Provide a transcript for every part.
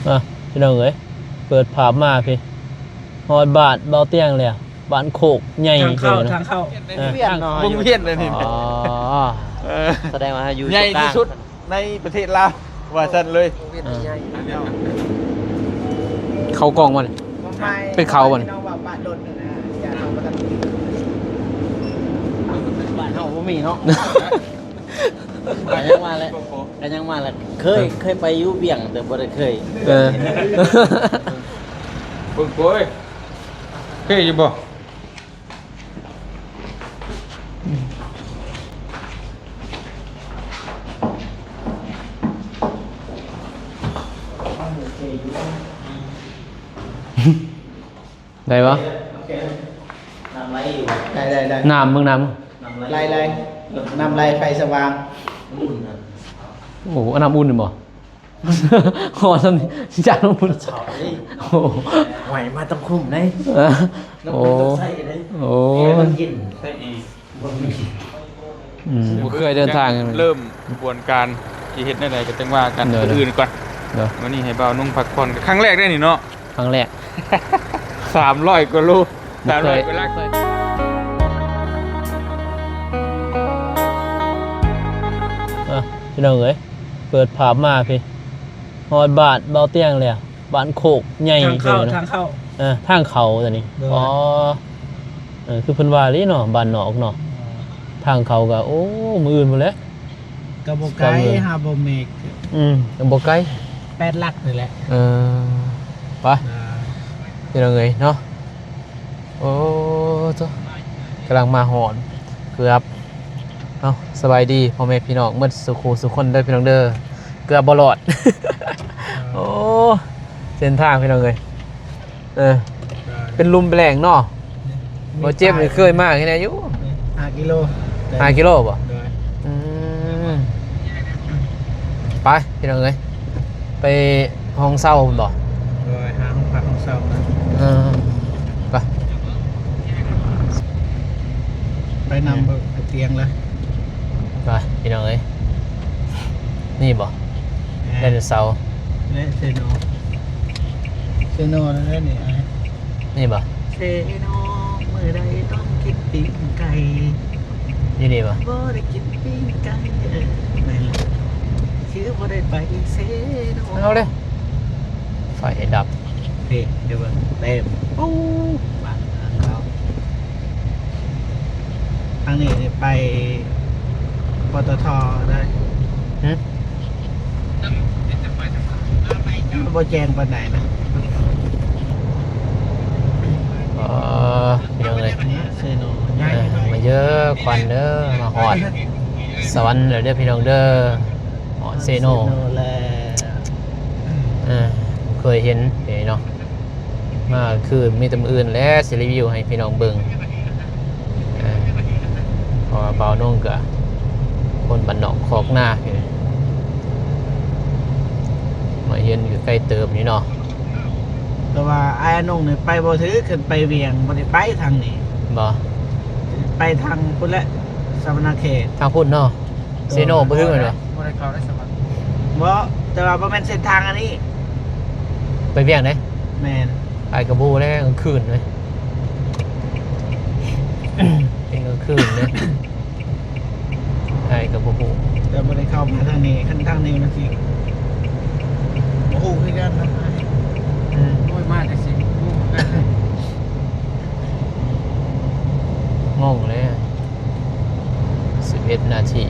ອ່ະ ພີ່ນ້ອງເອີຍ ເປີດພາບມາພີ້ ຮອດບ້ານເບົາຕຽງແລ້ວ ບ້ານໂຄກໃຫຍ່ ທາງເຂົ້າ ເລີຍນະ ທາງເຂົ້າ ເອີ ວົງວຽນເລີຍນີ້ ອໍ ເອີ ສະແດງວ່າຢູ່ໃຫຍ່ທີ່ສຸດໃນປະເທດລາວ ວ່າຊັ້ນເລີຍ ເອີ ເຂົ້າກ້ອງບໍ່ນີ້ ເປັນເຂົ້າບໍ່ນີ້ ບ້ານເຮົາບໍ່ມີເນາະ. ກໍຍັງວ່າແຫຼະ ກໍຍັງວ່າແຫຼະ ເຄີຍ ເອີ ເຄີຍໄປຢູ່ວຽງ ແຕ່ບໍ່ໄດ້ເຄີຍ ເອີ ເບິ່ງໂກຍ ເຄີຍຢູ່ບໍ່? ໄດ້ບໍ່? ນ້ຳໄຫຼຢູ່ ໄດ້ ໄດ້ ໄດ້ ນ້ຳ ເບິ່ງນ້ຳ ນ້ຳໄຫຼ ໄຫຼ ໄຫຼ ນ້ຳໄຫຼ ໄຟສະຫວ່າງ ໂອ້ ນ້ຳອຸ່ນນີ້ບໍ່? ຮ້ອນສ່ຳນີ້ ຈາກນ້ຳພຸ້ນ ໂອ້ໂຫ ໄຫວມາຕ້ອງຄຸ້ມເດ້ ເອີ ນ້ຳພຸ້ນຕ້ອງໃຊ້ເດ້ ໂອ້ ແອມັນເຢັນ ໃຊ້ແອ ບໍ່ມີ ອືມ ບໍ່ເຄີຍເດີນທາງ ເລີ່ມຂະບວນການ ຊິເຮັດແນວໃດກໍຈັ່ງວ່າກັນ ໂດຍ ມື້ອື່ນກ່ອນ ໂດຍ ມື້ນີ້ໃຫ້ບ່າວນຸ່ງພັກຜ່ອນ ກໍຄັ້ງແລກເດ້ນີ້ເນາະ ຄັ້ງແລກ ສາມຮ້ອຍກວ່າໂລ ສາມຮ້ອຍກວ່າຫຼັກ ເອີ ພີ່ນ້ອງເອີຍ ເປີດພາບມາພີ້ ຮອດບ້ານເບົາຕຽງແລ້ວ ບ້ານໂຄກໃຫຍ່ ທາງເຂົ້າ ເລີຍນະ ທາງເຂົ້າ ເອີ ທາງເຂົ້າຕົວນີ້ ໂດຍ ອໍ ເອີ ຄືເພິ່ນວ່າເລີຍເນາະ ບ້ານນອກເນາະ ເອີ ທາງເຂົ້າກໍ ໂອ້ ມື້ອື່ນພຸ້ນແຫຼະ ກໍບໍ່ໄກ ກໍເມືອງ ຫາບໍ່ເມກ ອືມ ກໍບໍ່ໄກ ແປດຫຼັກນີ້ແຫຼະ ເອີ ໄປ ອ່າ ພີ່ນ້ອງເອີຍເນາະ ໂອ້ ໂທ້ ກຳລັງມາຮອດ ເກືອບ ເອົາ ສະບາຍດີພໍ່ແມ່ພີ່ນ້ອງໝົດສູ່ຄູ່ສູ່ຄົນເດີພີ່ນ້ອງເດີ ເກືອບບໍ່ລອດ ເອີ ໂອ້ ເສັ້ນທາງພີ່ນ້ອງເອີຍ ເອີ ເປັນຫຼຸມເປັນແຫຼງເນາະ ບໍ່ເຈັບນີ້ເຄີຍມາແຄ່ໃດຢູ່ ຫ້າກິໂລ ຫ້າກິໂລບໍ່? ໂດຍ ອືມ ໄປພີ່ນ້ອງເອີຍ ໄປຫ້ອງເຊົ່າພຸ້ນບໍ່? ໂດຍ ຫາຫ້ອງພັກຫ້ອງເຊົ່າກັນ ເອີ ໄປ ໄປນຳເບິ່ງຕຽງເລີຍ ໄປພີ່ນ້ອງເອີຍ ນີ້ບໍ່? ແມ່ນ ໄດໂນເສົາ ແລະ ເຊໂນ ເຊໂນນັ້ນແຫຼະນີ້ ນີ້ບໍ່? ເຊໂນ ມື້ໃດຕ້ອງກິນປີ້ງໄກ່ ຢູ່ນີ້ບໍ່? ບໍ່ໄດ້ກິນປີ້ງໄກ່ ເອີ ແມ່ນແຫຼະ ຄືບໍ່ໄດ້ໄປເຊໂນ ເອົາເດ້ ໄຟດັບ ເດ້ ເດີເບິ່ງ ເຕັມ ປູ ບ້ານເຮົາ ທາງນີ້ໄປ ປຕທ ໄດ້ ຫື? ບໍ່ແຈ້ງປານໃດນະ ອໍ ພີ່ນ້ອງເອີຍ ເຊໂນ ເອີ ມາເຢີຄວັນເດີ ມາຮອດສະຫວັນແລ້ວເດີພີ່ນ້ອງເດີ ຮອດເຊໂນ ເຊໂນແລ້ວ ເອີ ເຄີຍເຫັນເດເນາະ ມາຄືມີແຕ່ມື້ອື່ນແຫຼະ ຊິຣີວິວໃຫ້ພີ່ນ້ອງເບິ່ງ ເອີ ເພາະວ່າບ່າວນົງກະຄົນບ້ານນອກຄອກນາ ມາຮຽນຢູ່ໃກ້ເຕີບນີ້ເນາະ ແຕ່ວ່າອ້າຍນົງນີ້ໄປບໍ່ຖືກ ຄັນໄປວຽງບໍ່ໄດ້ໄປທາງນີ້ ບໍ່? ໄປທາງພຸ້ນແຫຼະ ສະຫວັນນະເຂດ ທາງພຸ້ນເນາະ ເຊໂນບໍ່ຖືກແມ່ນບໍ່? ບໍ່ໄດ້ເຂົ້າໄດ້ສະຫວັນ ບໍ່ ແຕ່ວ່າບໍ່ແມ່ນເສັ້ນທາງອັນນີ້ ໄປວຽງເດ້ ແມ່ນ ອ້າຍກໍບໍ່ຮູ້ແລ້ວ ກາງຄືນເວີຍ ເປັນກາງຄືນເດ້ ອ້າຍກໍບໍ່ຮູ້ ແຕ່ບໍ່ໄດ້ເຂົ້າມາທາງນີ້ ຄັນທາງນີ້ມັນຊິບໍ່ຮູ້ຄືກັນນະ ອືມ ໂອ້ຍ ມາແຕ່ສິບໂມງ ງົງແລ້ວ ສິບເອັດນາທີ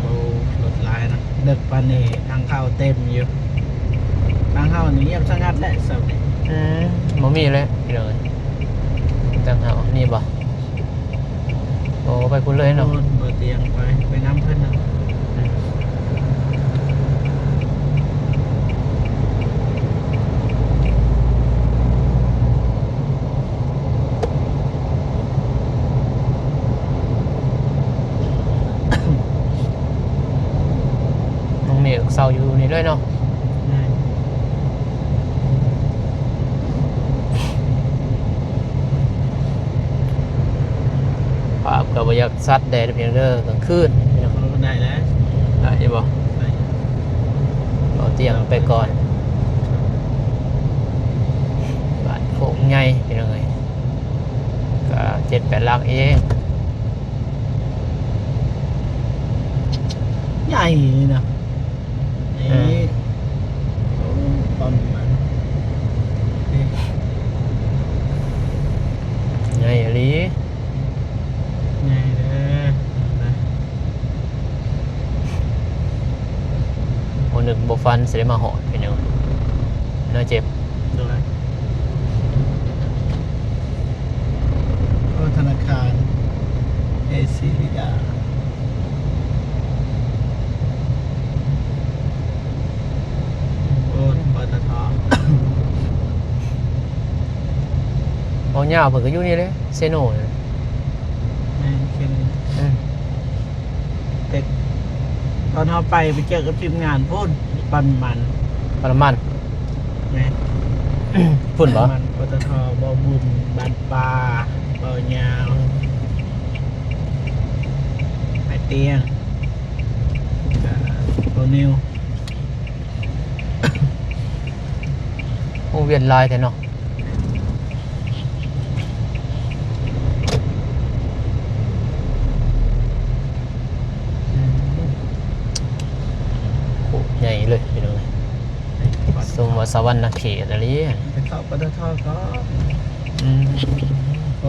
ໂອ້ ລົດຫຼາຍນະ ເດິກປານນີ້ທາງເຂົ້າເຕັມຢູ່ ທາງເຮົານີ້ງຽບສະຫງັດແຫຼະ ອືມ ບໍ່ມີເລີຍ ພີ່ນ້ອງເອີຍ ທາງເຮົາມີບໍ່? ໂອ້ ໄປພຸ້ນເລີຍເນາະ ບໍ່ຕຽງໄປ ໄປນຳເພິ່ນນະ ອືມ ນ້ອງເມກເຊົາຢູ່ນີ້ເລີຍເນາະ ອືມ. ຢາກຊັດແດ່ເດີພີ່ນ້ອງເດີ ກາງຄືນພີ່ນ້ອງ. ໄດ້ແລ້ວ ໄດ້ຢູ່ບໍ່? ໄດ້. ເອົາຕຽງໄປກ່ອນ. ບ້ານໂຄກໃຫຍ່ພີ່ນ້ອງເອີຍ ກະເຈັດແປດຫຼັງເອງ. ໃຫຍ່ນະ. ນີ້ ເອີ ໂອ້ ປ້ຳມັນ ນີ້ ໃຫຍ່ອີ່ຫຼີ ໃຫຍ່ເດີ. ໂອ້ ນຶກບໍ່ຝັນຊິໄດ້ມາຮອດ ເປັນຫຍັງເນາະ ເຈັບ. ໂດຍ. ໂອ້ ທະນາຄານເອຊີລິດາ ໂອ້ ປຕທ. ເວົ້າຍາວ ເພິ່ນກໍຢູ່ນີ້ເດ້ ເຊໂນ. ແມ່ນ ເຊໂນ. ອືມ. ແຕ່ຕອນເຮົາໄປ ໄປເຈີກັບທີມງານພຸ້ນ ປ້ຳນ້ຳມັນ ປ້ຳນ້ຳມັນ. ແມ່ນ. ພຸ້ນບໍ່? ປ້ຳນ້ຳມັນ ປຕທ ບໍ່ບຸນ ບ້ານປ່າ ບໍ່ຍາວ ອືມ ໄປຕຽງ ກະບໍ່ນິວ. ໂອ້ ວຽນຫຼາຍແທ້ເນາະ. ໂອ້ ໃຫຍ່ເລີຍພີ່ນ້ອງເອີຍ ສົມວ່າສະຫວັນນະເຂດອີ່ຫຼີ. ໄປເຂົ້າປຕທ ກ່ອນ. ອືມ. ໂອ້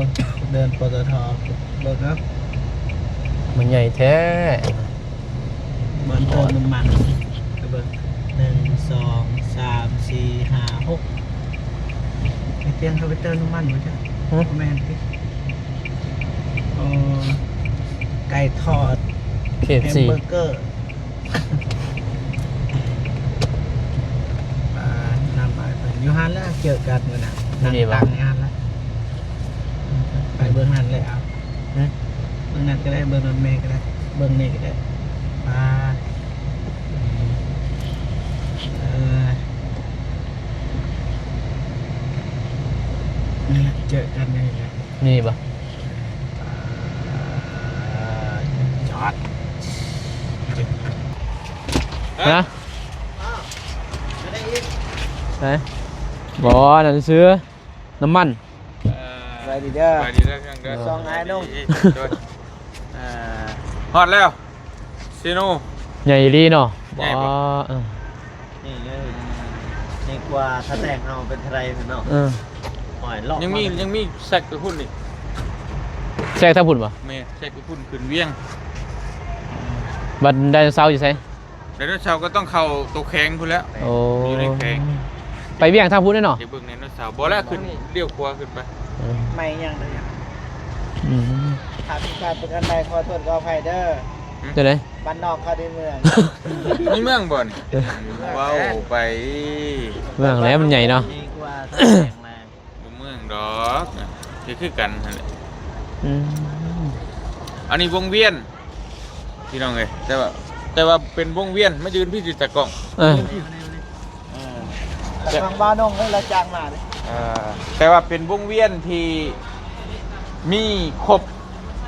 ເດີນປຕທ ເບິ່ງເອົາ ມັນໃຫຍ່ແທ້. ບ່ອນເຕີມນ້ຳມັນ ໄປເບິ່ງ ໜຶ່ງ ສອງ ສາມ ສີ່ ຫ້າ ຫົກ ໄປຕຽງເຂົາໄປເຕີມນ້ຳມັນບໍ່ຈັກ. ຫຶ? ບໍ່ແມ່ນຕິ? ໂອ້ ໄກ່ທອດ ເຄເອັຟຊີ ແຮມເບີເກີ ອ່າ ນຳອ້າຍເພິ່ນຢູ່ຫັ້ນແຫຼະ ເຈີກັນມື້ໜ້າ ນັ່ງ ນີ້ບໍ່? ຕັ້ງຢູ່ຫັ້ນແຫຼະ ໄປເບິ່ງຫັ້ນແຫຼະ. ເອົາ ຫຶ? ເບິ່ງນັ້ນກໍໄດ້ ເບິ່ງລົດເມກໍໄດ້ ເບິ່ງນີ້ກໍໄດ້. ປາດ ເອີ ນີ້ແຫຼະ ເຈີກັນນີ້ແຫຼະ. ນີ້ບໍ່? ຈອດ ຮະ? ໄປ? ບໍ່ ນັ້ນຊື່ ນ້ຳມັນ. ເອີ ສະບາຍດີເດີ ສະບາຍດີເດີ ເຄື່ອງເດີ ສອງອ້າຍໜຸ່ມ ໂດຍ ເອີ ຮອດແລ້ວ ເຊໂນ. ໃຫຍ່ອີ່ຫຼີເນາະ. ໃຫຍ່ບໍ່? ບໍ່ ເອີ ໃຫຍ່ເລີຍ ໃຫຍ່ກວ່າທ່າແຕງເຮົາເປັນເທົ່າໃດເນາະ. ເອີ ໂອ້ຍ ຍັງມີ ຍັງມີແຊັກໄປພຸ້ນອີກ ແຊັກທາງພຸ້ນບໍ່? ແມ່ນ ແຊັກໄປພຸ້ນ ຂຶ້ນວຽງ. ບັດໄດໂນເສົາຢູ່ໃສ? ໄດໂນເສົາກໍຕ້ອງເຂົ້າໂຕແຂວງພຸ້ນແຫຼະ. ໂອ້ ຢູ່ໃນແຂວງ ໄປວຽງທາງພຸ້ນເນາະ. ໄປເບິ່ງໄດໂນເສົາບໍ່ລະ ຂຶ້ນ ລ້ຽວຂວາຂຶ້ນໄປ. ເອີ ໄມ້ຫຍັງເດີ? ອືມ ຖ້າຜິດພາດປະການໃດ ຂໍໂທດຂໍອະໄພເດີ. ຫຶ? ຈັ່ງໃດ? ບ້ານນອກເຂົາໃນເມືອງ ໃນເມືອງບໍ່ນີ້? ເອີ ເວົ້າໄປ ເມືອງແຫຼະ ມັນໃຫຍ່ເນາະ. ດີກວ່າ ບໍ່ເມືອງດອກ ກໍຄືກັນຫັ້ນແຫຼະ. ອືມ ອັນນີ້ວົງວຽນ ພີ່ນ້ອງເອີຍ ແຕ່ວ່າ ແຕ່ວ່າເປັນວົງວຽນ ມາຢືນພີ້ຊິຕາກ້ອງ. ເອີ ເອີ ແຕ່ທາງບ້ານນ້ອງເອີຍ ລະຈ້າງມາເດ້. ເອີ ແຕ່ວ່າເປັນວົງວຽນທີ່ມີຄົບ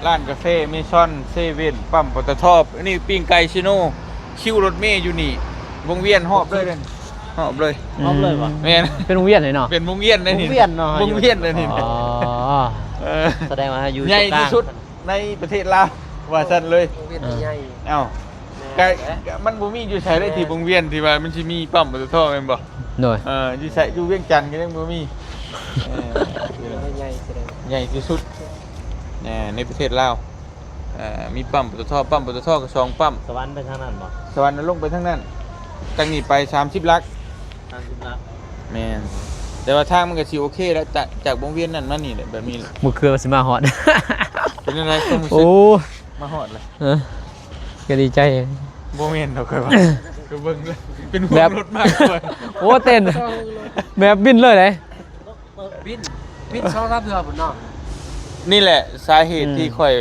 ຮ້ານກາເຟ ເມຊອນ ເຊເວັນ ປ້ຳ ປຕທ. ອັນນີ້ປີ້ງໄກ່ ເຊໂນ ຄິວລົດເມຢູ່ນີ້ ວົງວຽນຮອບເລີຍເດ້. ຮອບເລີຍ ຮອບເລີຍບໍ່? ແມ່ນ ເປັນວົງວຽນເລີຍເນາະ. ເປັນວົງວຽນເດ້ນີ້ ວົງວຽນເນາະ ວົງວຽນເດ້ນີ້. ອໍ ເອີ ສະແດງວ່າຢູ່ໃຫຍ່ທີ່ສຸດໃນປະເທດລາວ ວ່າຊັ້ນເລີຍ. ວົງວຽນທີ່ໃຫຍ່ ເອົ້າ ແມ່ນ ກະ ກະມັນບໍ່ມີຢູ່ໃສເລີຍ ທີ່ວົງວຽນທີ່ວ່າມັນຊິມີປ້ຳ ປຕທ ແມ່ນບໍ່? ໂດຍ ເອີ ຢູ່ໃສ ຢູ່ວຽງຈັນກໍຍັງບໍ່ມີ. ເອີ ໃຫຍ່ ໃຫຍ່ທີ່ສຸດ ແນ່ ໃນປະເທດລາວ. ເອີ ມີປ້ຳ ປຕທ ປ້ຳ ປຕທ ກໍສອງປ້ຳ. ສະຫວັນໄປທາງນັ້ນບໍ່? ສະຫວັນລົງໄປທາງນັ້ນ ຈາກນີ້ໄປສາມສິບຫຼັກ. ສາມສິບຫຼັກ ແມ່ນ ແຕ່ວ່າທາງມັນກໍຊິໂອເຄແລ້ວ ຈາກ ຈາກວົງວຽນນັ້ນມານີ້ແຫຼະ ແບບນີ້ແຫຼະ. ບໍ່ເຄີຍວ່າຊິມາຮອດ ເປັນຈັ່ງໃດຄວາມຮູ້ສຶກ? ໂອ້ ມາຮອດແລ້ວ ເອີ ກໍດີໃຈ. ບໍ່ແມ່ນດອກ ຂ້ອຍວ່າ ໄປເບິ່ງເລີຍ ເປັນຫ່ວງ ແບບ ລົດມາກກວ່າ. ໂອ້ ເຕັ້ນແບບບິນເລີຍເດ້ ບິນ ບິນສອງສາມເທື່ອພຸ້ນເນາະ. ນີ້ແຫຼະສາເຫດ ອືມ ທີ່ຂ້ອຍ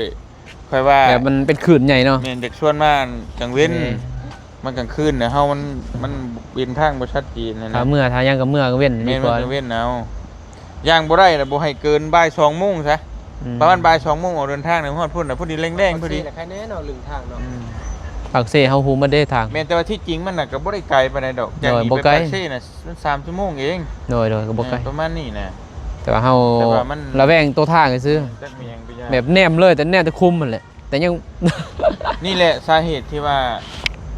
ຂ້ອຍວ່າ ແບບມັນເປັນຄື້ນໃຫຍ່ເນາະ. ແມ່ນ ຢາກຊວນມາກາງເວັນ ແມ່ນ ມາກາງຄືນນະ ເຮົາມັນ ມັນເຫັນທາງບໍ່ຊັດເຈນນະ. ຖ້າເມືອ ຖ້າຫຍັງກໍເມືອກາງເວັນ ແມ່ນ ດີກວ່າ ມາກາງເວັນເອົາ. ຍ່າງບໍ່ໄດ້ລະ ບໍ່ໃຫ້ເກີນບ່າຍສອງໂມງຊະ. ອືມ ປະມານບ່າຍສອງໂມງອອກເດີນທາງນະ ຮອດພຸ້ນນະ ພໍດີແລງໆ ພໍດີ ປາກເຊລະ ໃຄແນ່ເນາະ ລຶ້ງທາງເນາະ ອືມ ປາກເຊເຮົາຮູ້ມັນເດ້ທາງ ແມ່ນ ແຕ່ວ່າທີ່ຈິງມັນນະກໍບໍ່ໄດ້ໄກປານໃດດອກ ໂດຍ ຈາກນີ້ໄປປາກເຊນະ ມັນສາມຊົ່ວໂມງເອງ ໂດຍໆ ກໍບໍ່ໄກ ເອີ ປະມານນີ້ນະ ແຕ່ວ່າເຮົາ ແຕ່ວ່າມັນ ລະແວງໂຕທາງຊື່ ຈັກມີຫຍັງໄປຍາກ ແບບແນມເລີຍ ແຕ່ແນມແຕ່ຄຸ້ມຫັ້ນແຫຼະ ແຕ່ຍັງ ນີ້ແຫຼະສາເຫດທີ່ວ່າ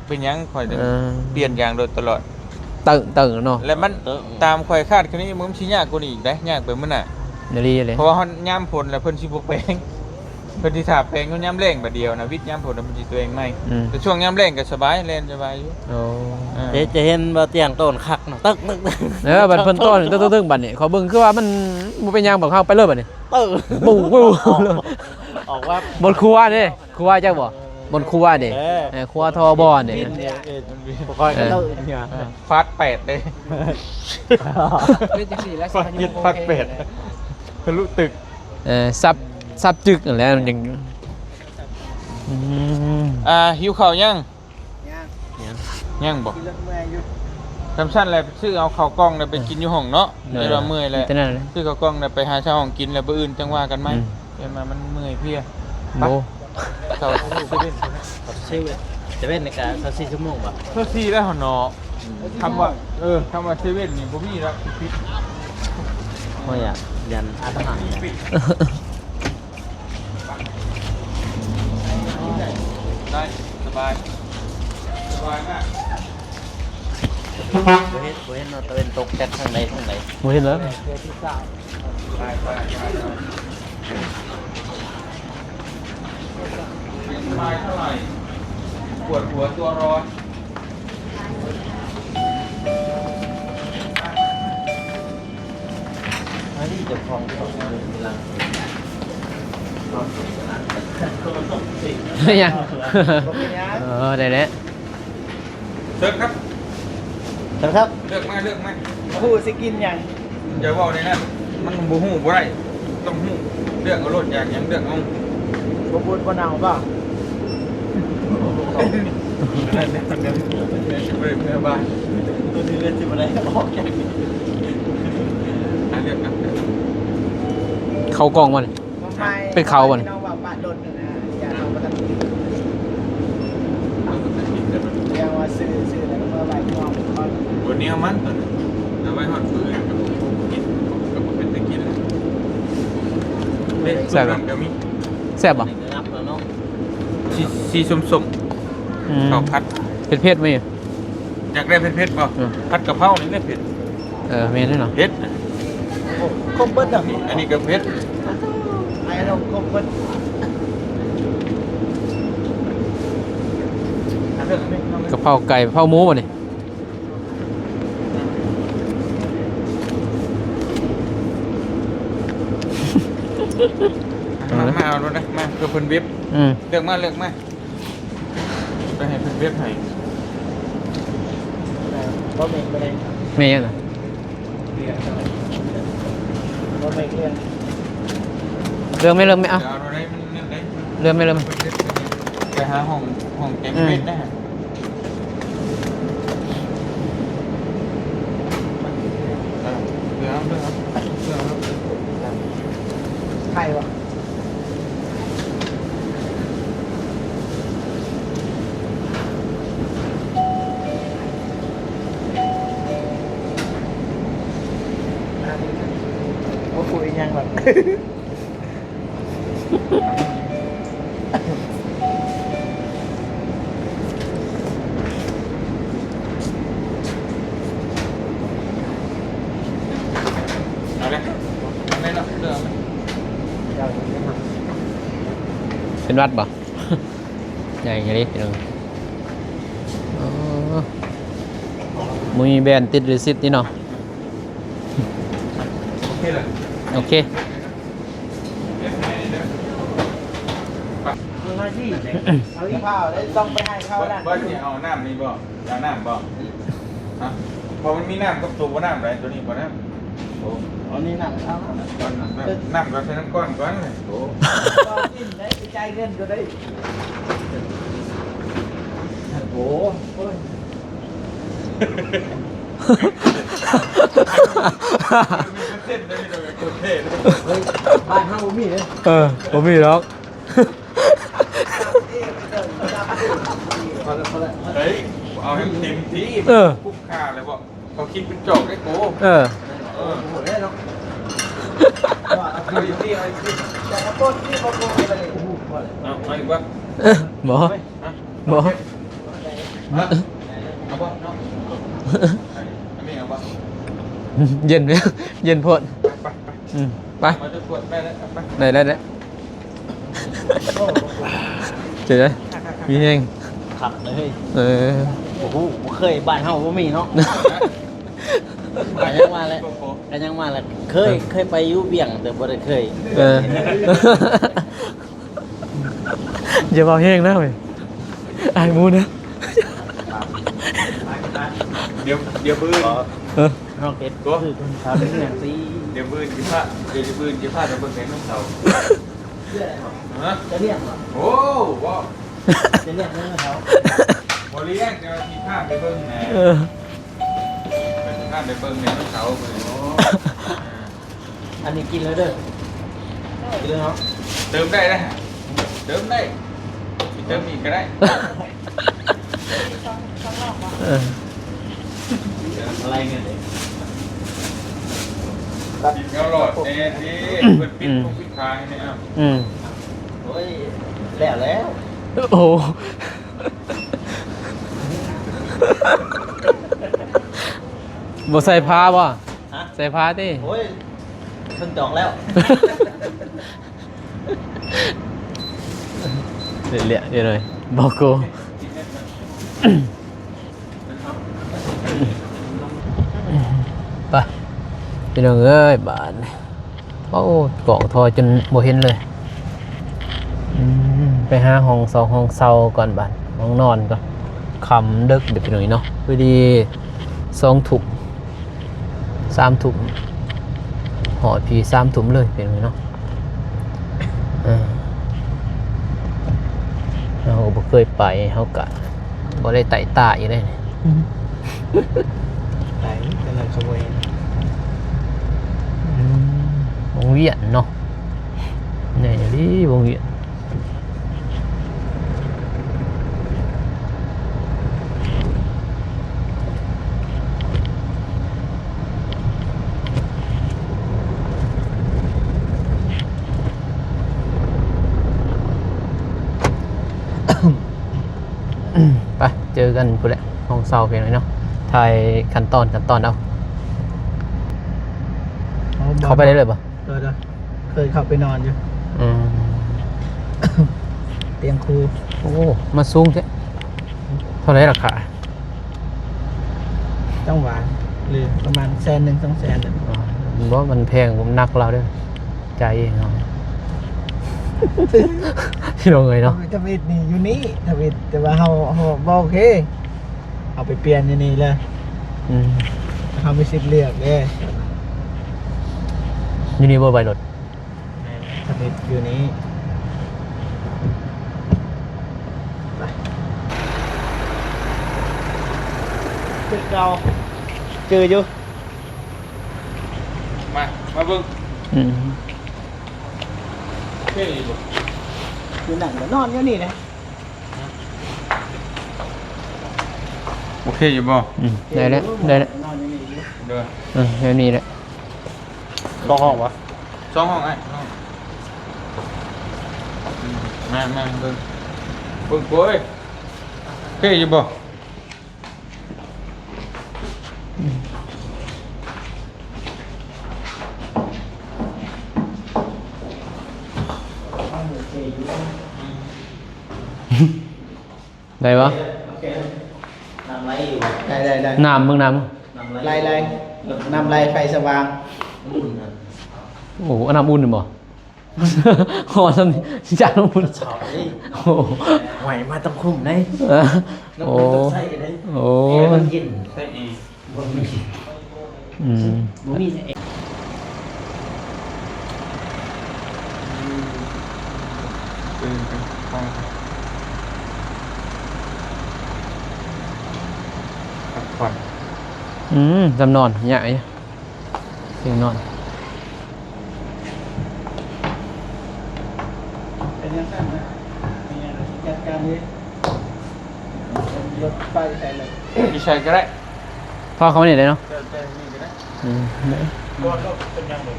ເປັນຫຍັງຂ້ອຍຈຶ່ງ ເອີ ປ່ຽນຢາງລົດຕະຫຼອດ ເຕີງໆ ເນາະ ແລະມັນ ເຕີງ ຕາມຂ້ອຍຄາດຄະເນ ມັນຊິຍາກກວ່ານີ້ອີກເດ້ ຍາກໄປມື້ໜ້າ ອີ່ຫຼີເລີຍ ເພາະວ່າຮອດຍາມຝົນແລ້ວເພິ່ນຊິບໍ່ແປງ ເພິ່ນຊິຖ້າແປງຢູ່ຍາມແລ້ງບາດດຽວນະ ວິດຍາມຝົນແລ້ວເພິ່ນຊິແປງໃໝ່ ອືມ ແຕ່ຊ່ວງຍາມແລ້ງກໍສະບາຍ ແລ່ນສະບາຍຢູ່ ໂອ້ ເອີ ຈະ ຈະເຫັນບໍ່ ຕຽງໂຕນຄັກເນາະ ຕຶກໆ ເອີ ບັດເພິ່ນໂຕນຕຶກໆ ບັດນີ້ ເຂົາເບິ່ງຄືວ່າມັນບໍ່ເປັນຫຍັງ ບັດເຮົາໄປເລີຍບັດນີ້ ເອີ ປຸ້ງ ປຸ້ງ ອອກວ່າ ບົດຄົວເດ້ ຄົວຈັກບໍ່? ບົດຄົວເດ້ ເອີ ເອີ ຄົວທໍ່ບໍ່ເດ້ ເອີ ເອີ ເອີ ເອີ ເອີ ຟາດແປດເດ້ ເປັນຈັ່ງຊີ້ແຫຼະ ຟາດເຈັດ ຟາດແປດ ທະລຸຕຶກ ເອີ ສັບ ສັບຈຶກນັ້ນແຫຼະ ມັນຈັ່ງ ອືມ ອ່າ ຫິວເຂົ້າຍັງ? ຍັງ ຍັງບໍ່? ຂີ່ລົດເມື່ອຍຢູ່ ຄັນຊັ້ນແລ້ວຊື້ເອົາເຂົ້າກ່ອງແລ້ວໄປກິນຢູ່ຫ້ອງເນາະ ເອີ ແລ້ວເມື່ອຍແລ້ວ ຊື້ເຂົ້າກ່ອງແລ້ວໄປຫາເຊົ່າຫ້ອງກິນ ແລ້ວມື້ອື່ນຈັ່ງວ່າກັນໃໝ່ ອືມ ແມ່ນວ່າມັນເມື່ອຍເພຍ ອືມ ໄປ ໂອ້ ເຂົ້າເຊເວ່ນ ເຊເວ່ນນີ້ກະຊາວສີ່ຊົ່ວໂມງບໍ່? ຊາວສີ່ແລ້ວເນາະ ຄຳວ່າ ເອີ ຄຳວ່າເຊເວ່ນນີ້ບໍ່ມີລະ ປິດ ໂອ້ຍ ຢ້ານອາດຕະມາ ໄດ້ ສະບາຍ ສະບາຍມາກ ບໍ່ເຫັນ ບໍ່ເຫັນວ່າຕາເວັນຕົກຈາກທາງໃດທາງໃດ ບໍ່ເຫັນແລ້ວ ສະບາຍ ສະບາຍ ສະບາຍ ສະບາຍເທົ່າໃດ ປວດຫົວຕົວຮ້ອນ. ອັນນີ້ເຈົ້າຂອງ ເປັນຫຍັງ? ເອີ ໄດ້ແລ້ວ ເຊີນຄັບ ເຊີນຄັບ ເລືອກມາ ເລືອກມາ ບໍ່ຮູ້ຊິກິນຫຍັງ. ຢ່າເວົ້າໃນນັ້ນ ມັນບໍ່ຮູ້ບໍ່ໄດ້ ຕ້ອງຮູ້ ເລືອກເອົາໂລດ ຢາກຫຍັງເລືອກເອົາ ບໍ່ບູດບໍ່ເນົ່າບໍ່? ບໍ່ໄດ້ເມືອບ້ານ ໂຕນີ້ເລືອກຊິບໍ່ໄດ້ອອກຈາກນີ້ ເລືອກນຳ ເຂົ້າກ່ອງບໍ່ນີ້? ເປັນເຂົ້າບໍ່ນີ້? ບໍ່ແນວມັນຕົວນັ້ນ ເອົາໄວ້ຮອດມື້ອື່ນກໍບໍ່ກິນ ກໍບໍ່ເປັນຕາກິນແລ້ວ ເດ້ ແຊບບໍ່? ແຊບບໍ່? ສີ ສີສົ້ມໆ ອືມ ເຂົ້າຜັດ ເຜັດໆ ມີ ຢາກໄດ້ເຜັດໆບໍ່? ເອີ ຜັດກະເພົານີ້ແຫຼະເຜັດ ເອີ ແມ່ນເນາະ ເຜັດ ຄົບເບິດເນາະ ອັນນີ້ກໍເຜັດ ໄອ້ລອງຄົບເບິດ ກະເພົາໄກ່ ກະເພົາໝູບໍ່ນີ້? ມາ ມາເອົາໂລດນະ ມາ ເພື່ອເພິ່ນເວັບ ອືມ ເລືອກມາ ເລືອກມາ. ໄປໃຫ້ເພິ່ນເວັບໃຫ້ ບໍ່ແມ່ນ ບໍ່ແມ່ນ ແມ່ນຫຍັງນະ? ບໍ່ແມ່ນເລື່ອງ ເລື່ອງແມ່ນ ເລື່ອງແມ່ນ ເອົາ ເອົາໄດ້ ມັນນັ້ນໄດ້ ເລື່ອງແມ່ນ ເລື່ອງແມ່ນ ໄປຫາຫ້ອງ ຫ້ອງແກງເວັບໄດ້ ອືມ ເອີ ເລືອກເອົາ ເລືອກເອົາ ເລືອກເອົາ ໄຂ່ບໍ່? ບໍ່ຄຸຍຫຍັງດອກ ເອົາເລີຍ ເອົາເລີຍເນາະ ເລືອກເອົາເລີຍ ເປັນຫວັດບໍ່? ໃຫຍ່ອີ່ຫຼີພີ່ນ້ອງ ໂອ້ ບໍ່ມີແບນຕິດລິຂະສິດນີ້ເນາະ ໂອເຄເລີຍ ໂອເຄ ເອົາອີກ ເອົາໄດ້ ຕ້ອງໄປໃຫ້ເຂົານັ້ນ ເບິດນີ້ ເອົານ້ຳນີ້ບໍ່? ຢາກນ້ຳບໍ່? ຮະ? ເພາະມັນມີນ້ຳກັບໂຕບໍ່ນ້ຳໄດ໋ ໂຕນີ້ບໍ່ນ້ຳ. ໂອ້ ອັນນີ້ນ້ຳ ເອົານ້ຳກ່ອນ ນ້ຳ ນ້ຳກໍໃສ່ນ້ຳກ້ອນກ່ອນ. ໂອ້ ບໍ່ກິນໄດ້ ໄປຈ່າຍເງິນກໍໄດ້. ໂອ້ ໂອ້ຍ. ເອີ ບໍ່ມີດອກ. ເຮີ້ຍ ເອົາໃຫ້ເຕັມທີ່. ເອີ ຄຸ້ມຄ່າແລ້ວບໍ່? ເຂົາຄິດເປັນຈອກເດ້ໂກ. ເອີ ເອີ ເອົາອີກຕິ ເອົາອີກຕິ. ເອົາ ເອົາອີກບໍ່? ບໍ່ ບໍ່. ເອົາບໍ່? ເອົາບໍ່? ເຢັນ ເຢັນໂພດ. ໄປ ໄປ ໄປ. ອືມ ໄປ ໄດ້ ໄດ້ ໄດ້. ເປັນໃດ? ມີແຮງ ຄັກເລີຍ. ເອີ ບໍ່ຮູ້ ບໍ່ເຄີຍ ບ້ານເຮົາບໍ່ມີເນາະ. ກະຍັງວ່າແຫຼະ ກະຍັງວ່າແຫຼະ ເຄີຍ ເອີ ເຄີຍໄປຢູ່ວຽງ ແຕ່ບໍ່ໄດ້ເຄີຍ. ເອີ ຢ່າເວົ້າແຮງນະເວີຍ ອາຍໝູ່ນະ. ດຽວ ດຽວມື້ອື່ນ ເອີ ເຮົາເກັບ ໂຕ ຄືເພິ່ນທຳອີ່ຫຍັງຊີ້. ດຽວມື້ອື່ນຊິພາ ດຽວມື້ອື່ນຊິພາໄປເບິ່ງໄດໂນເສົາ. ຮະ? ຈະລ້ຽງບໍ່? ໂອ້ ບໍ່ ຈະລ້ຽງໄດໂນເສົາ. ບໍ່ລ້ຽງ ແຕ່ວ່າຊິພາໄປເບິ່ງແດ່. ເອີ ຊິພາໄປເບິ່ງໄດໂນເສົາ. ມື້ນີ້ ອັນນີ້ກິນແລ້ວເດີ ກິນແລ້ວເນາະ. ເຕີມໄດ້ນະ ເຕີມໄດ້ ຊິເຕີມອີກກະໄດ້. ເອີ ອະໄລເງິນເດ້ ກິນເຂົ້າຫຼອດແດ່ຕິ ເພິ່ນປິດ ອືມ ໂຄວິດຂາຍໃຫ້ແດ່. ອືມ ໂອ້ຍ ແລ້ວແລ້ວ. ໂອ້ ບໍ່ໃສ່ຜ້າບໍ່? ຮະ? ໃສ່ຜ້າຕິ? ໂອ້ຍ ເພິ່ນຈອງແລ້ວ. ເລະໆ ເດ ບໍ່ໂກ. ໄປ ພີ່ນ້ອງເອີຍ ບາດນີ້ ໂອ້ ກອງທໍ່ຈົນບໍ່ເຫັນເລີຍ. ອືມ ໄປຫາຫ້ອງຊອກຫ້ອງເຊົ່າກ່ອນບາດ ຫ້ອງນອນກ່ອນ. ຄ່ຳເດິກເດີພີ່ນ້ອງເນາະ ພໍດີສອງທຸ່ມ ສາມທຸ່ມ ຮອດພີ້ສາມທຸ່ມເລີຍພີ່ນ້ອງເນາະ. ເອີ ເຮົາກໍບໍ່ເຄີຍໄປ ເຮົາກະບໍ່ໄດ້ໄຕ່ຕາອີກເດ້. ໄປ ແຕ່ນັ້ນເຂົາບໍ່ເຫັນ. ອືມ ວົງວຽນເນາະ ໃຫຍ່ອີ່ຫຼີວົງວຽນ. ໄປ ເຈີກັນພຸ້ນແຫຼະ ຫ້ອງເຊົ່າພຽງນີ້ເນາະ. ຖ່າຍຂັ້ນຕອນ ຂັ້ນຕອນເອົາ. ເຂົ້າໄປໄດ້ເລີຍບໍ່? ໂດຍໆ ເຄີຍເຂົ້າໄປນອນຢູ່. ອືມ ຕຽງຄູ່. ໂອ້ ມາສູງແທ້. ເທົ່າໃດລາຄາ? ຈັ່ງຫວາ ຫຼືປະມານແສນໜຶ່ງ ສອງແສນ. ອໍ ບໍ່ ມັນແພງ ມັນໜັກລາວເດີ້ ຈ່າຍເອງເຮົາ. ພີ່ນ້ອງເອີຍເນາະ ທຳອິດນີ້ຢູ່ນີ້ ທຳອິດ ແຕ່ວ່າເຮົາ ເຮົາບໍ່ໂອເຄ ເຮົາໄປປ່ຽນຢູ່ນີ້ເລີຍ. ອືມ ເຮົາມີສິດເລືອກເດ້. ຢູ່ນີ້ບໍ່ໄປລົດ? ແມ່ນ ທຳອິດຢູ່ນີ້. ໄປ ຄືເກົ່າ ຈື່ຢູ່. ມາ ມາເບິ່ງ. ອືມ ໂອເຄຢູ່ບໍ່? ຢູ່ນັ້ນກໍນອນຢູ່ນີ້ແຫຼະ. ໂອເຄຢູ່ບໍ່? ອືມ ໄດ້ແລ້ວ ໄດ້ແລ້ວ. ນອນຢູ່ນີ້ຢູ່. ເດີ ເອີ ແນວນີ້ແຫຼະ. ສອງຫ້ອງວະ? ສອງຫ້ອງ ອ້າຍ ສອງຫ້ອງ. ມາ ມາເບິ່ງ ເບິ່ງໂກຍ. ໂອເຄຢູ່ບໍ່? ໄດ້ບໍ່? ນ້ຳໄຫຼຢູ່. ໄດ້ ໄດ້ ໄດ້. ນ້ຳ ເບິ່ງນ້ຳ. ນ້ຳໄຫຼ ໄຫຼ ໄຫຼ. ນ້ຳໄຫຼ ໄຟສະຫວ່າງ. ໂອ້ ອັນນ້ຳອຸ່ນນີ້ບໍ່? ຮ້ອນສ່ຳນີ້ ຈາກນ້ຳພຸ້ນ. ໂອ້ ຫວຍມາຕ້ອງຄຸ້ມເດ້. ໂອ້ ນ້ຳພຸ້ນຕ້ອງໃຊ້ເດ້. ໂອ້ ໃຫ້ມັນເຢັນ. ໃສ່ອີກ. ບໍ່ມີ. ອືມ ບໍ່ມີ. ພັກຜ່ອນ. ອືມ ຈຳນອນ ຍາກຢູ່ ເຕີງນອນ. ຈັດການເອງ ລົດໄຟໃສ່ເລີຍ ຢູ່ໃສກໍໄດ້ ພໍເຂົ້າມານີ້ໄດ້ເນາະ ເຈົ້າ ເຈົ້າ ນີ້ກໍໄດ້ ອືມ ບໍ່ ເປັນຫຍັງເລີຍ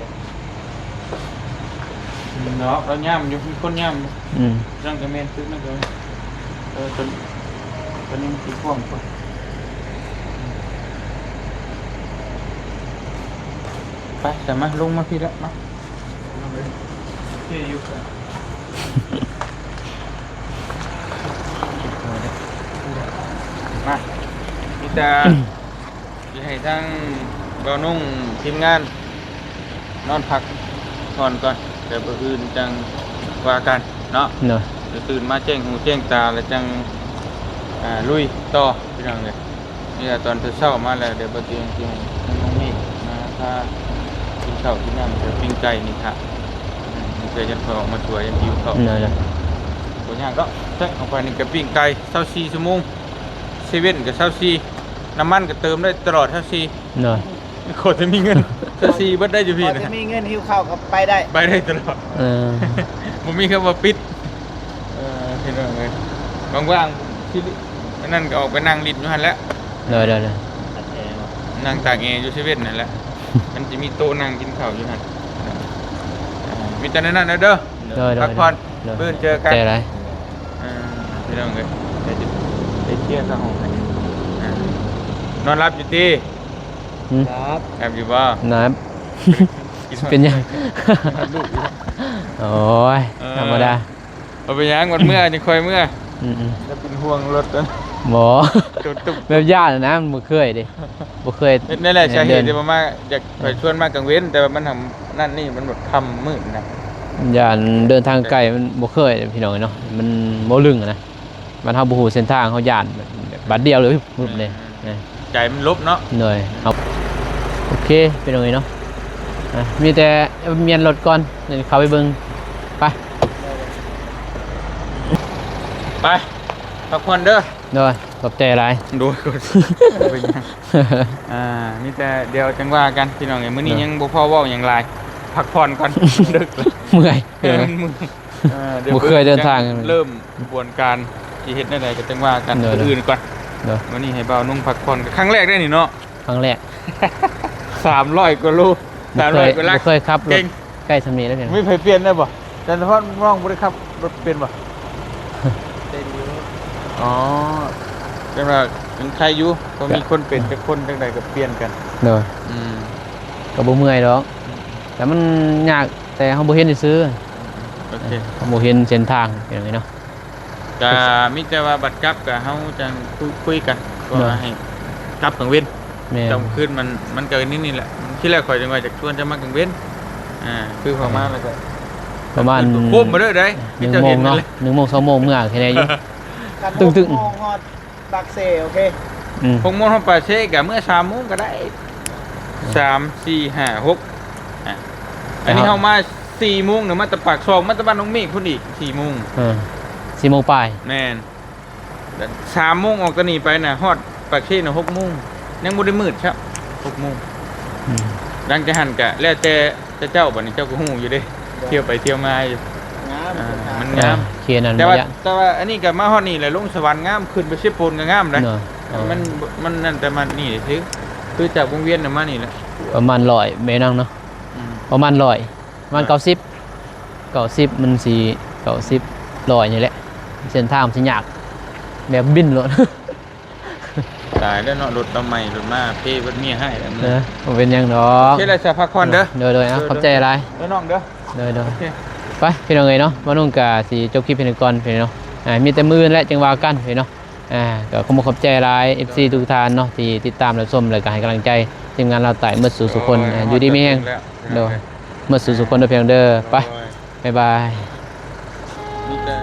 ເນາະ ເຂົາຍາມຢູ່ ມີຄົນຍາມຢູ່ ອືມ ຈັ່ງກໍແມ່ນ ຕຶກນັ້ນກໍແມ່ນ ເອີ ຕົວ ຕົວນີ້ມັນຊິຂວ້າງກວ່າ ໄປ ສາມາດລົງມາພີ້ລະ ມາ ໂອເຄຢູ່ ມາ ມີແຕ່ ຊິໃຫ້ທາງບ່າວນຸ່ງທີມງານນອນພັກຜ່ອນກ່ອນ ແລ້ວມື້ອື່ນຈັ່ງວ່າກັນເນາະ ໂດຍ ແລ້ວຕື່ນມາແຈ້ງຫູແຈ້ງຕາ ແລ້ວຈັ່ງ ອ່າ ລຸຍຕໍ່ພີ່ນ້ອງເອີຍ. ນີ້ລະຕອນເຊົ້າໆມາແລ້ວ ດຽວບໍ່ເຕີງຊິໃຫ້ນ້ອງເມກມາພາກິນເຂົ້າກິນນ້ຳ ແລ້ວປີ້ງໄກ່ນີ້ທະ ອືມ ເພື່ອຈະອອກມາຊ່ວຍ ຍັງຫິວເຂົ້າ ໂດຍໆ ບໍ່ຍາກດອກ ແຈັກອອກໄປນີ້ກໍປີ້ງໄກ່ ຊາວສີ່ຊົ່ວໂມງ ເຊເວັ່ນກໍຊາວສີ່ ນ້ຳມັນກໍເຕີມໄດ້ຕະຫຼອດຊາວສີ່ ໂດຍ ຂໍແຕ່ມີເງິນ ຊາວສີ່ເບິດໄດ້ຢູ່ພີ້ ຂໍແຕ່ມີເງິນ ຫິວເຂົ້າກໍໄປໄດ້ ໄປໄດ້ຕະຫຼອດ ເອີ ບໍ່ມີຄຳວ່າປິດ ເອີ ພີ່ນ້ອງເອີຍ ວ່າງໆຊິ ອັນນັ້ນກໍອອກໄປນັ່ງຫຼິ້ນຢູ່ຫັ້ນແຫຼະ ໂດຍໆໆ ນັ່ງຕາກແອຢູ່ເຊເວັ່ນຫັ້ນແຫຼະ ມັນຊິມີໂຕະນັ່ງກິນເຂົ້າຢູ່ຫັ້ນ ເອີ ມີແຕ່ແນວນັ້ນເດີ ໂດຍໆໆ ພັກຜ່ອນ ໂດຍ ມື້ອື່ນເຈີກັນ ຂອບໃຈຫຼາຍ ເອີ ພີ່ນ້ອງເອີຍ ໄປເຄຍເຂົ້າຫ້ອງໃຫ້ ນອນຫຼັບຢູ່ຕິ? ຫືມ ຫຼັບ ຫຼັບຢູ່ບໍ່? ຫຼັບ ເປັນຫຍັງ? ໂອ້ຍ ເອີ ທຳມະດາ ບໍ່ເປັນຫຍັງ ວັນເມື່ອຈັ່ງຄ່ອຍເມື່ອ ອືມໆ ແລ້ວເປັນຫ່ວງລົດ ບໍ່ ແບບຢ້ານນະ ມັນບໍ່ເຄີຍເດ້ ບໍ່ເຄີຍ ນັ້ນແຫຼະ ສາເຫດທີ່ບໍ່ມາ ຢາກ ຂ້ອຍຊວນມາກາງເວັນ ແຕ່ວ່າມັນຫັ້ນ ນັ້ນນີ້ ມັນແບບຄ່ຳມືດນະ ຢ້ານເດີນທາງໄກ ມັນບໍ່ເຄີຍ ພີ່ນ້ອງເອີຍເນາະ ມັນບໍ່ລຶ້ງນະ ບາດເຮົາບໍ່ຮູ້ເສັ້ນທາງ ເຮົາຢ້ານ ບາດດຽວເລີຍ ປຶບເລີຍ ໃຈມັນຫຼົບເນາະ ໂດຍ ເຮົາ ໂອເຄ ພີ່ນ້ອງເອີຍເນາະ ອ່າ ມີແຕ່ປ່ຽນລົດກ່ອນ ດຽວເຂົ້າໄປເບິ່ງ ໄປ ໄປ ພັກຜ່ອນເດີ ໂດຍ ຂອບໃຈຫຼາຍ ໂດຍ ເປັນຫຍັງ ອ່າ ມີແຕ່ດຽວຈັ່ງວ່າກັນ ພີ່ນ້ອງເອີຍ ມື້ນີ້ຍັງບໍ່ພໍເວົ້າຫຍັງຫຼາຍ ພັກຜ່ອນກ່ອນ ດຶກແລ້ວ ເມື່ອຍ ເອີ ເມື່ອຍ ເອີ ດຽວ ບໍ່ເຄີຍເດີນທາງ ເລີ່ມຂະບວນການຊິເຮັດແນວໃດກໍຈັ່ງວ່າກັນ ໂດຍ ມື້ອື່ນກ່ອນ ໂດຍ ມື້ນີ້ໃຫ້ບ່າວນຸ່ງພັກຜ່ອນ ກໍຄັ້ງແລກເດ້ນີ້ເນາະ ຄັ້ງແລກ ສາມຮ້ອຍກວ່າໂລ ບໍ່ເຄີຍ ສາມຮ້ອຍກວ່າຫຼັກ ບໍ່ເຄີຍຂັບລົດ ເກັ່ງ ໃກ້ສ່ຳນີ້ແລ້ວ ບໍ່ມີໃຜປ່ຽນໄດ້ບໍ່? ຈັນທະພອນນ້ອງບໍ່ໄດ້ຂັບລົດເປັນບໍ່? ເປັນຢູ່ ອໍ ຈັ່ງວ່າຍັງໄຄຢູ່ ເພາະມີຄົນເປັນຈັກຄົນ ຈັ່ງໃດກໍປ່ຽນກັນ ໂດຍ ອືມ ກໍບໍ່ເມື່ອຍດອກ ແຕ່ມັນຍາກ ແຕ່ເຮົາບໍ່ເຫັນຊື່ໆ ໂອເຄ ເຮົາບໍ່ເຫັນເສັ້ນທາງ ເປັນຈັ່ງໃດເນາະ ກະມີແຕ່ວ່າບັດກັບກະເຮົາຈັ່ງຄຸຍກັນ ເພາະວ່າໃຫ້ກັບກາງເວັນ ແມ່ນ ກາງຄືນມັນ ມັນກະນີ້ໆແຫຼະ ທີແລກຂ້ອຍຈັ່ງວ່າຈະຊວນເຈົ້າມາກາງເວັນ ອ່າ ຄືເຂົ້າມາແລ້ວກະ ປະມານ ໂຄມມາເດີໄດ ໜຶ່ງໂມງເນາະ ໜຶ່ງໂມງສອງໂມງເມື່ອແຄ່ໃດຢູ່ ກະ ຕຶກໆ ຫົກໂມງຮອດ ປາກເຊ ໂອເຄ ອືມ ຫົກໂມງຮອດປາກເຊ ກະເມື່ອສາມໂມງກໍໄດ້ ສາມ ສີ່ ຫ້າ ຫົກ ອ່ະ ອັນນີ້ເຮົາມາສີ່ໂມງນະ ມາແຕ່ປາກຊ່ອງ ມາແຕ່ບ້ານນ້ອງເມກພຸ້ນອີກ ສີ່ໂມງ ເອີ ສີ່ໂມງປາຍ ແມ່ນ ສາມໂມງອອກຕອນນີ້ໄປນະ ຮອດປາກເຊນະ ຫົກໂມງ ຍັງບໍ່ໄດ້ມືດຊ້ຳ ຫົກໂມງ ອືມ ຫຼັງຈາກຫັ້ນກະແລ້ວແຕ່ ແຕ່ເຈົ້າ ບາດນີ້ເຈົ້າກໍຮູ້ຢູ່ເດ້ ທ່ຽວໄປທ່ຽວມາຢູ່ ງາມ ອ່າ ມັນງາມ ເອີ ເຂດນັ້ນ ແຕ່ວ່າ ແຕ່ວ່າອັນນີ້ກໍມາຮອດນີ້ແຫຼະ ລົງສະຫວັນງາມ ຂຶ້ນໄປເຊໂປນກໍງາມໄດ໋ ເນາະ ເອີ ມັນ ມັນນັ້ນ ແຕ່ມານີ້ຊື່ ຄືຈາກວົງວຽນນະມານີ້ແຫຼະ ປະມານຮ້ອຍ ແມ່ນາງເນາະ ອືມ ປະມານຮ້ອຍ ປະມານ ເອີ ເກົ້າສິບ ເກົ້າສິບ ມັນຊິ ເກົ້າສິບ ຮ້ອຍນີ້ແຫຼະ ເສັ້ນທາງມັນຊິຍາກ ແບບບິນໂລດ. ຕາຍແລ້ວເນາະ ລົດລະໃໝ່ລົດມາເພເບິດເມຍໃຫ້ແລ້ວ ເອີ ບໍ່ເປັນຫຍັງດອກ ໂອເຄແລ້ວ ສະ ພັກຜ່ອນເດີ ໂດຍໆ ເອົາ ໂດຍໆ ຂອບໃຈຫຼາຍ ເດີນ້ອງເດີ ໂດຍໆ ໂອເຄ ໄປພີ່ນ້ອງເອີຍເນາະ ບ່າວນຸ່ງກະຊິຈົບຄລິບພຽງເທົ່ານີ້ກ່ອນພີ່ນ້ອງເນາະ ອ່າ ມີແຕ່ມື້ອື່ນແຫຼະຈັ່ງວ່າກັນພີ່ນ້ອງເນາະ ອ່າ ກໍຂໍຂອບໃຈຫຼາຍ ເອັຟຊີ ທຸກທ່ານເນາະ ທີ່ຕິດຕາມຮັບຊົມ ແລະກະໃຫ້ກຳລັງໃຈທີມງານລາວໃຕ້ໝົດສູ່ສຸຄົນ ໂດຍ ອ່າ ຢູ່ດີມີແຮງ ໂດຍ ໂດຍ ໝົດສູ່ສຸຄົນເດີພີ່ນ້ອງເດີ ໄປ ໂດຍ ບາຍບາຍ ມີແຕ່